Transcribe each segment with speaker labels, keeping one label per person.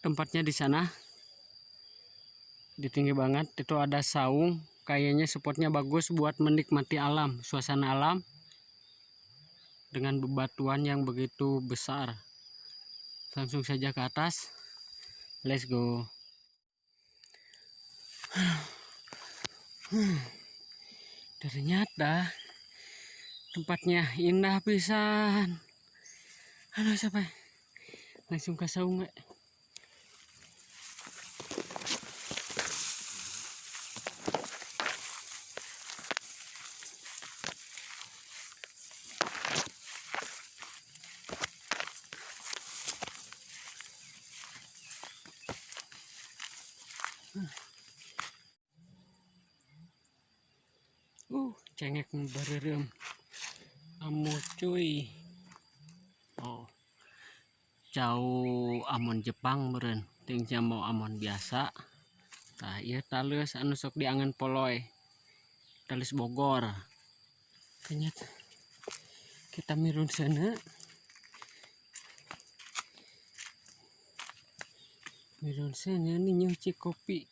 Speaker 1: Tempatnya di sana. Di tinggi banget, itu ada saung. Kayaknya spotnya bagus buat menikmati alam, suasana alam dengan bebatuan yang begitu besar. Langsung saja ke atas. Let's go. Ternyata tempatnya indah pisan. Aduh, siapa? Langsung ke saung. Cengek bareureum. Amu cuy. Oh. Cau amon Jepang meureun, ting mau amon biasa. Tah ieu taleus anu sok diangen poloy. Taleus Bogor. Kenyat. Kita mirun seuneu. Mirun seuneu nyuci kopi.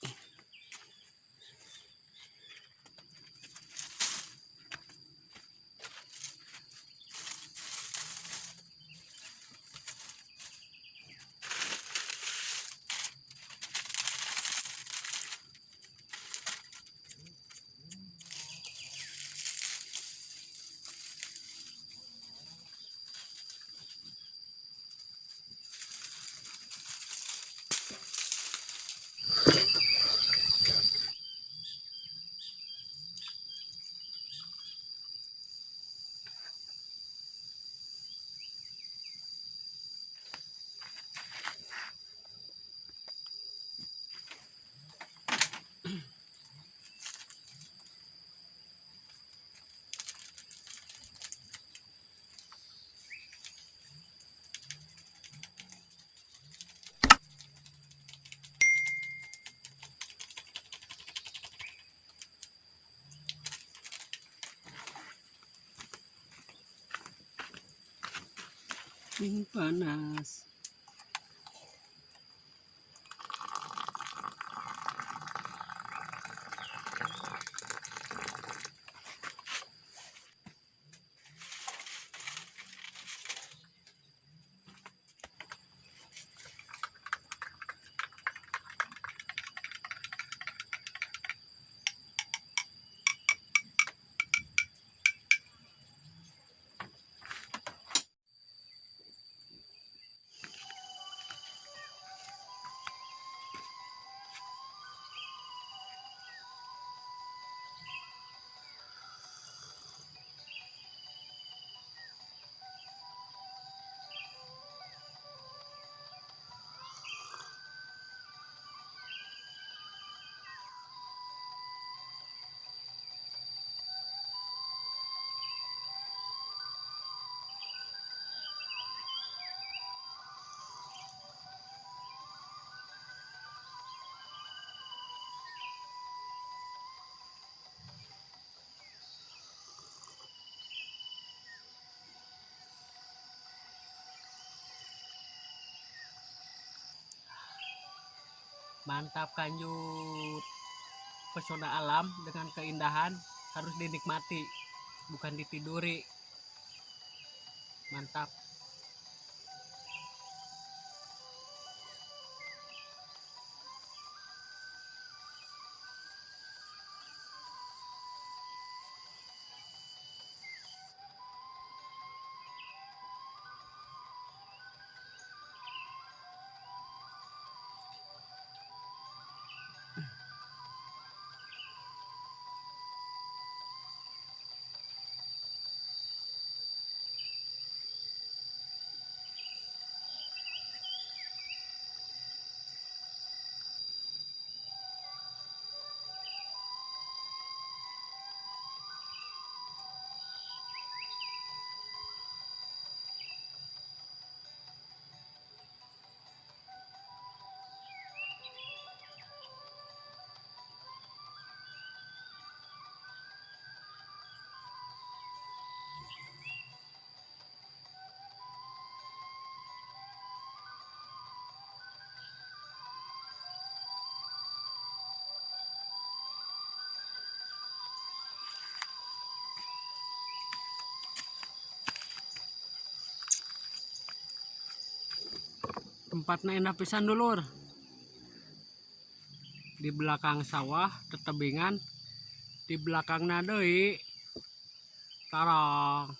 Speaker 1: Panas. Mantap kanjut. Pesona alam dengan keindahan harus dinikmati, bukan ditiduri. Mantap. Tempatnya indah pisan, dulur. Di belakang sawah, tetebingan, di belakangna deui tarang.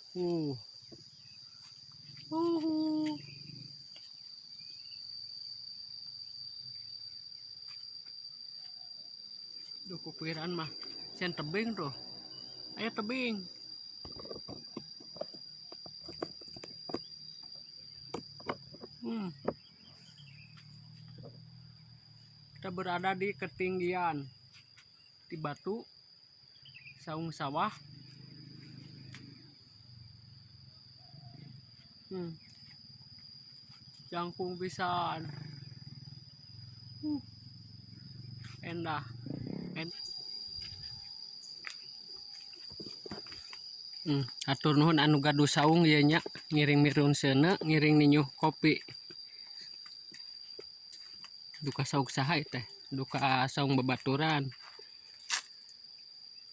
Speaker 1: Duh, kupikiran mah sieun tebing tuh. Ayo tebing. Kita berada di ketinggian di batu saung sawah. Jangkung pisan. Endah. Hatur nuhun anu gaduh saung ieu nya, ngiring mirun seuneu, ngiring ninyuh kopi. Duka saung saha ieu teh? Duka saung babaturan.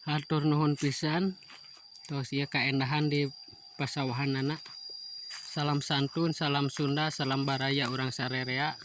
Speaker 1: Hatur nuhun pisan. Tos ieu kaendahan di pasawahanana. Salam santun, salam Sunda, salam baraya urang sarerea.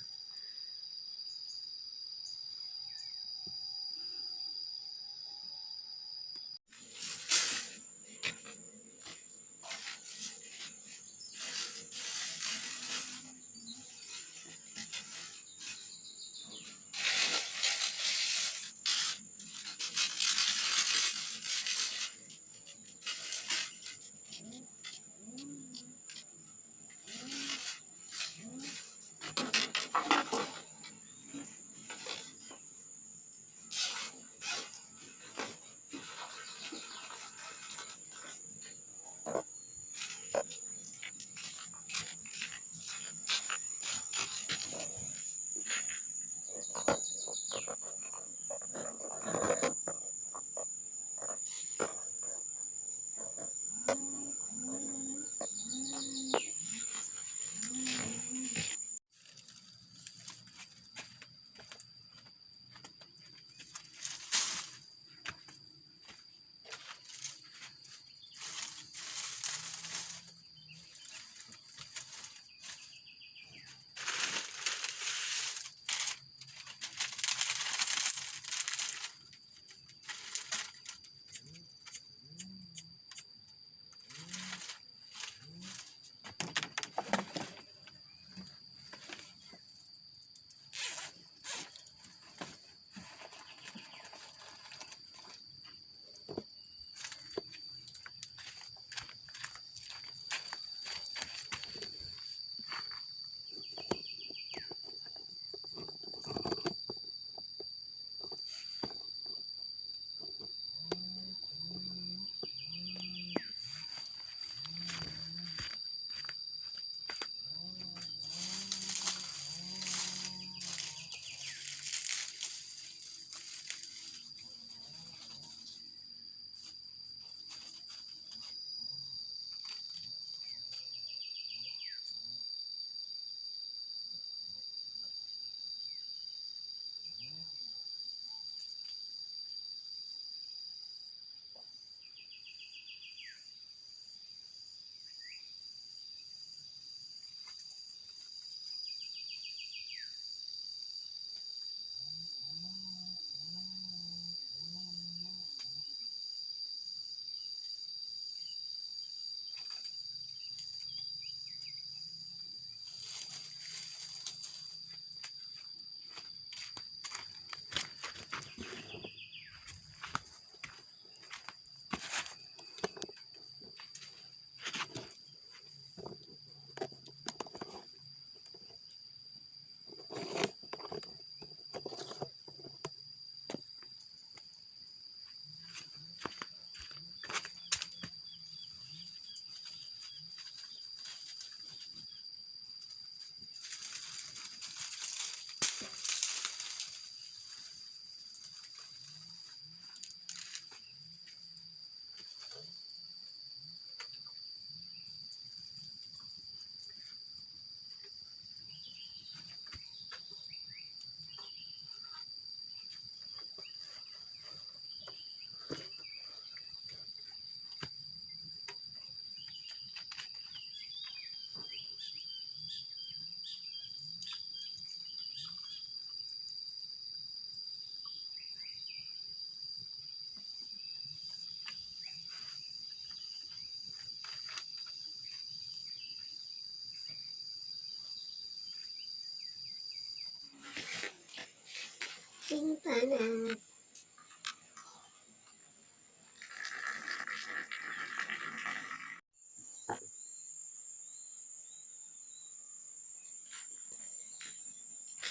Speaker 2: Cacing panas.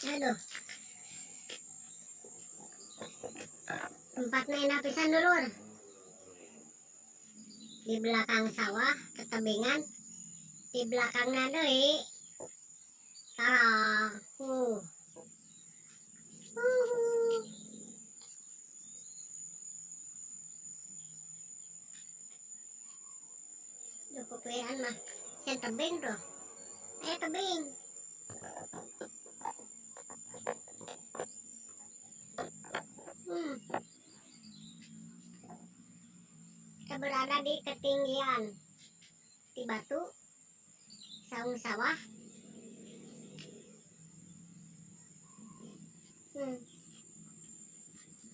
Speaker 2: Aduh. Tempatnya enak pisan dulur. Di belakang sawah, ketebingan. Di belakangnya deui. Tah. Duh, kukuiran mah. Sen tebing tuh. Ayo tebing. Kita berada di ketinggian di batu saung sawah.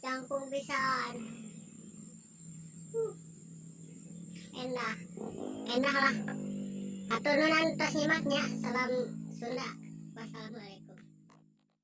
Speaker 2: Jangkung pisan. Enak, enak lah. Hatur nuhun tos nyimaknya. Salam Sunda. Wassalamualaikum.